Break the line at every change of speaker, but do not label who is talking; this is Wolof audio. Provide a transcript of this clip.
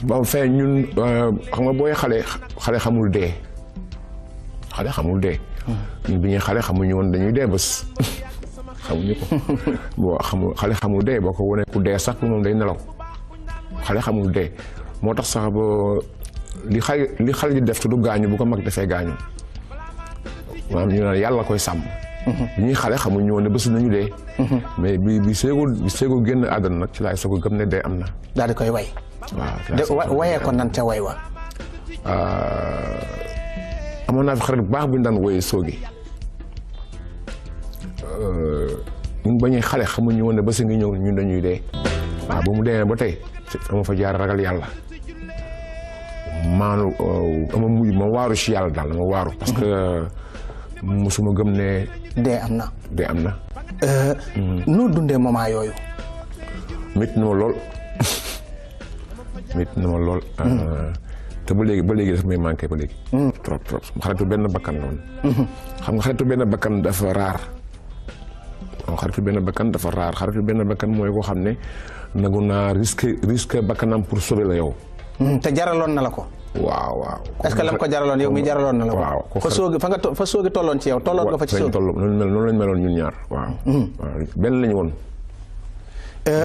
ba fee ñun xam nga booy xale xamul dee xale xamul dee. ñun bi ñuy xale xamuñu woon dañuy dee bés xamuñu ko boo xale xamul dee boo ko wonee ku dee sax moom day nelaw xale xamul dee moo tax sax ba li xale di def te du gaañu bu ko mag defee gaañu maanaam ñu naan yàlla koy sàmm. bi ñuy xale xamuñu woon ne bés nañu dee. mais bi seegul génn àdduna nag ci laay soog a gëm ne dee am na.
daal di koy way.
waaw
wayee ko nan ca way wa.
amoon naa fi xarit bu baax bu ñu daan woyee soogi ñun ba ñuy xale xamuñu woon ne bés ngi ñëw ñun dañuy dee. waaw ba mu demee ba tey dama fa jaar ragal yàlla maanu ma waaru si yàlla daal ma waaru. parce que musuma gëm ne.
dee am na.
dee am na.
noo dundee moment yooyu.
métti na ma lool métti na ma lool. te ba léegi dafa may manqué ba léegi. trop trop xaritu benn bakkan la woon. xam nga xaritu benn bakkan dafa raar. xaritu benn bakkan dafa raar xaritu benn bakkan mooy koo xam ne nagu naa risque bakkanam pour sauver la yow.
te jaraloon na la ko.
waaw waaw.
est-ce que lam ko jaraloon yow mi jaraloon na la ko.
waaw
fa soogi tolloon ci yow tolloon nga fa ci soogi.
noonu lañ meloon ñun ñaar waaw. waaw benn lañu woon.